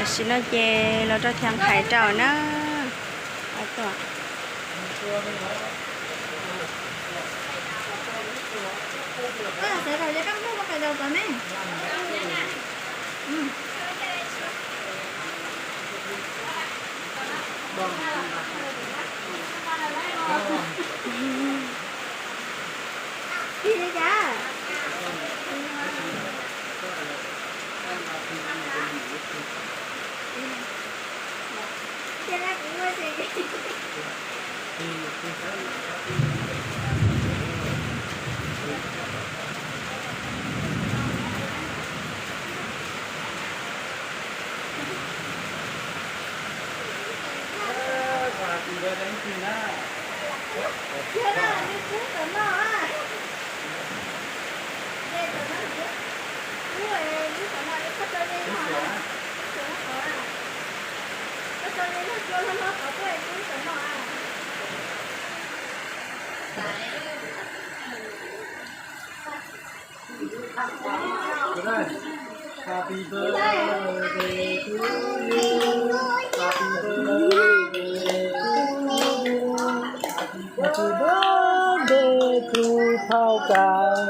Tam sim no ces los rau thiav qhaiv rau na. Happy birthday to you. Happy birthday to you. Happy birthday to Phauj Kawm.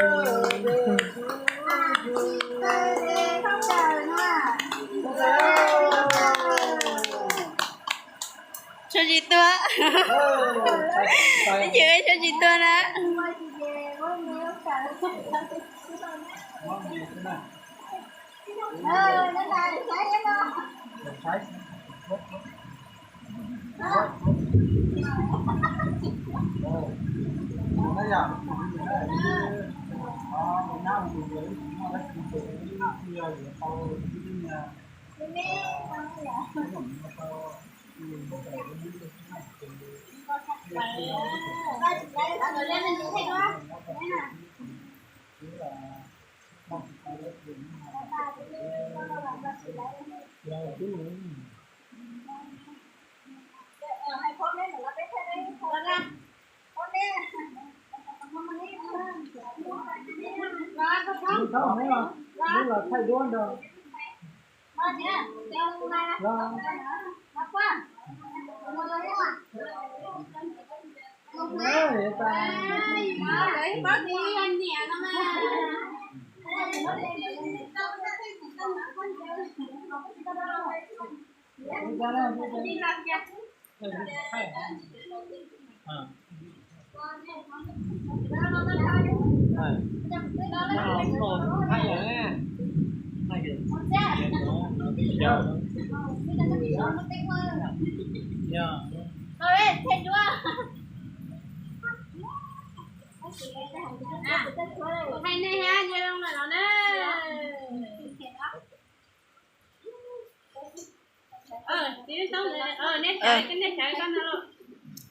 Tso tsis tuag. Yus tso tsis tuag na.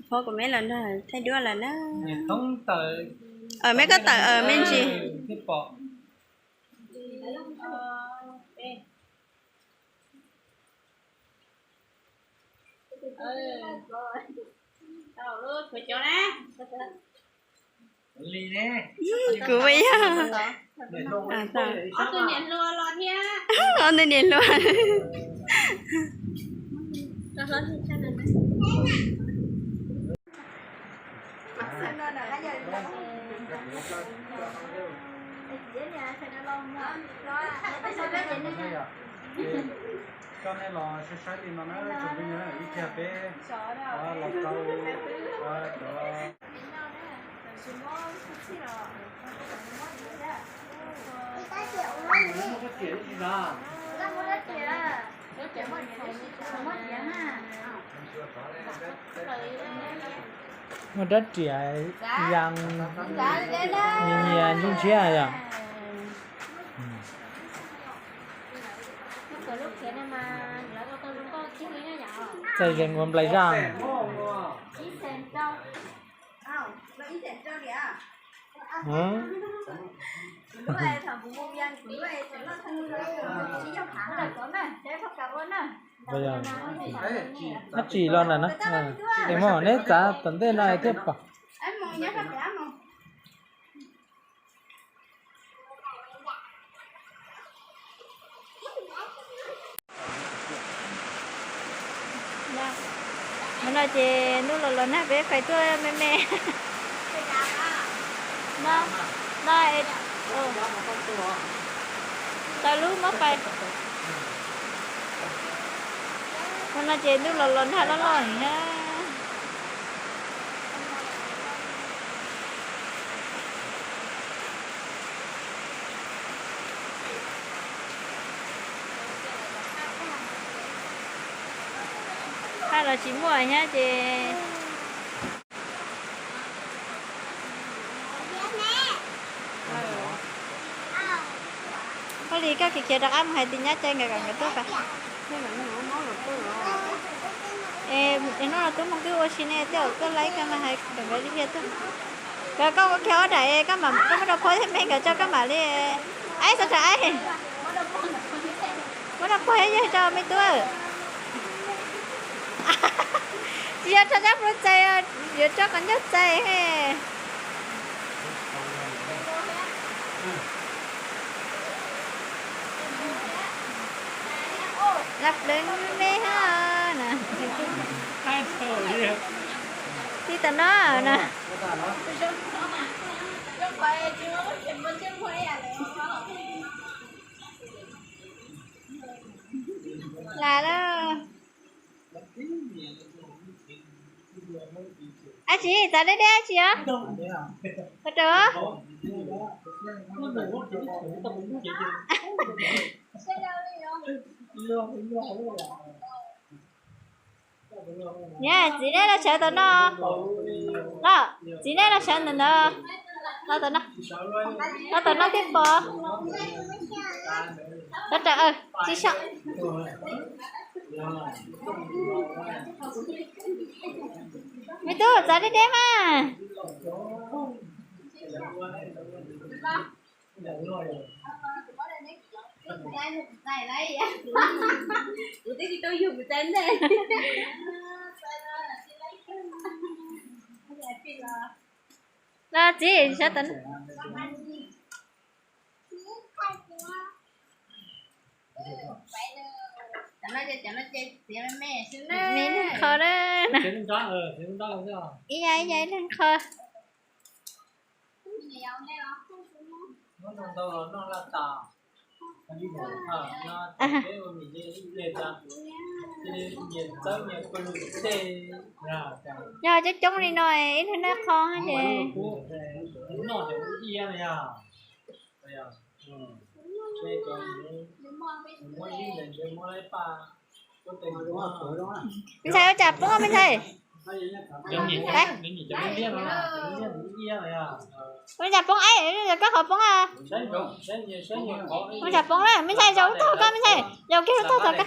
Phob kuv meb los nrog thaij duab lawm na. Meb koj tawm me ntsis. Kuv puas yog? Ob tug niam hluas. Coj nej los saib saib li no na tsoom phooj ywg, ib pliag peb los tau cov Muaj rab riam yas nyias nyias ntsub ntshiab yom. Txawm zeeg ua nplaim zaj. Dab tsi los ntawm no? Es mog, neb txav tom ntej no thiaj pom. Hnub no ces ntuj los los nag peb fais tuaj me me. No, no, tau lub muab fais. Hnub no ces ntuj los los nag loj loj heev na. Phaj los tsis muaj thiab ces. Ua li koj khiav khiav rov qab mus hais tus nyab cai nkawd kom nkawd tuaj pas. Es hnub no tub mus twb ua si ne, tej zaum tuaj laib koj mas hais kom nkawd ib pliag tuaj. Koj ua kiag ob daim koj mam, koj muab rau Phuab thiab me nkawd tso koj mam li. Aib, txhob rau Aib. Muab rau Phuab thiab yawg tso me tub. Tsis yog rau Tsab Plhu txais, yuav rau qhov ncauj txais he. Lab plawv me hab na. Tij tom no na. Lam lawm. Ab tsi, txav deb deb ab tsi os. Ua rau. Niam, txiv nej los sawv tom no. Los, txiv nej los sawv ntawm ntawd. Los tom no. Los tom no thiaj pom. Sawv rawm, tsis so. Me tub, txav deb deb mas. Los txiv, sawv tom no. Me neeg qho na. Ib yam ib yam ib leeg qho. Yog coob coob li no ib leeg noj qho ces. Me ntxhais ua cas poob me ntxhais? Ua cas poob, koj qhov poob a? Ua cas poob na, me ntxhais zaum ub tog koj me ntxhais, zaum kiag ub tog koj.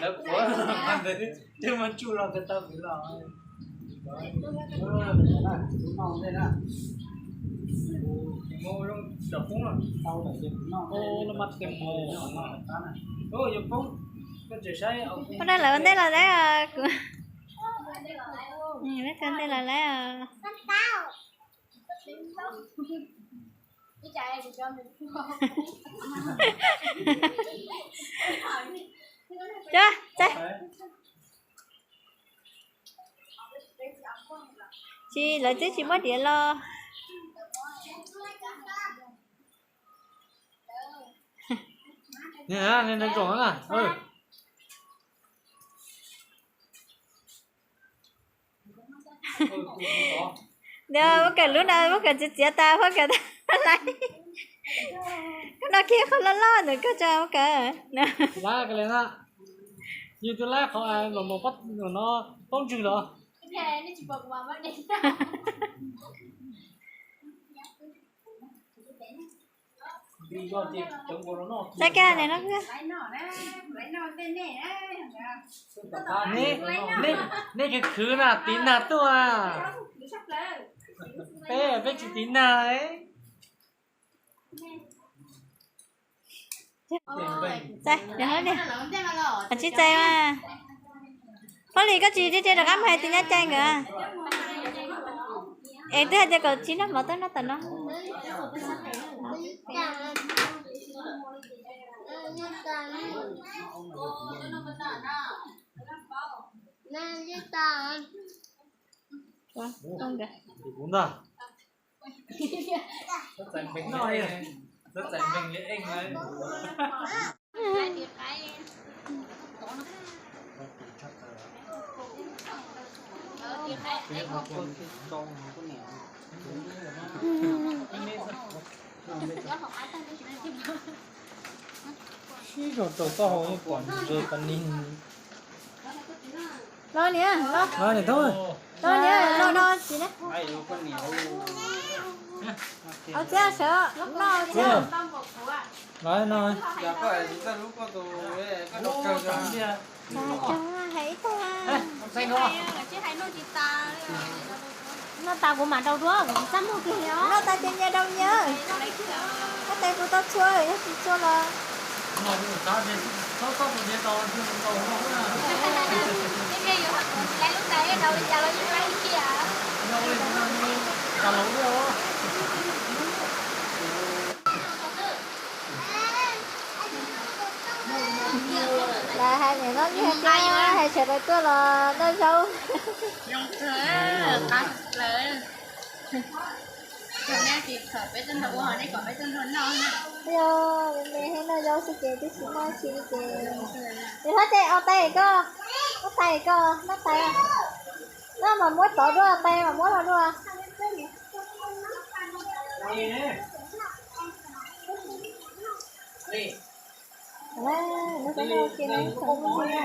Ua dab lawv ua ntej los lawm kuv. Ua ntej los lawm. Tsis, lawv twb tsis muab diav los. Ntawd muab kawm lub no, muab kawm txiav txiav tas, muab kawm tas lais. Koj no kiag qhov loj loj ntawd koj tso muab kawm. Yus tus laib qhov los mus pob no poob ntswg los. Saib kag ne no. Nej khwv khwv na, tiv nag tuaj. Peb, peb tsis tiv nag. Tsis txais mas. Phob Lis, koj tsis cia rov qab mus hais tus nyab cai nkawd. Es twb hais tias kom tsis noj mov, twb noj tom no. Kuv ntag. Txhob txais npeeg li eej na. Sib zog rau taub hau yeej pom ntsws pas nig. Los niam, los. Los niam, los no txiv ne. Au txiv sawv noj txiv. Los no. Hais ib tag. Noj tas kuv mam rau dua, kuv tsis txaj muag kiag li os. Noj tas ces nyias rau nyias. Noj tas kuv tau txhua, yog tsis txhua los. Lawv hais niam no, hais sawv daws tuaj los noj zaub. Yog me me thiab noj zaub xwb ces twb tsis noj tsi li ces. Nws hlob ces ua tais koj, ua tais koj noj tais. Noj mas muab tod dua, tais mas muab los dua. Lub peb noj ke na, thaum ub na.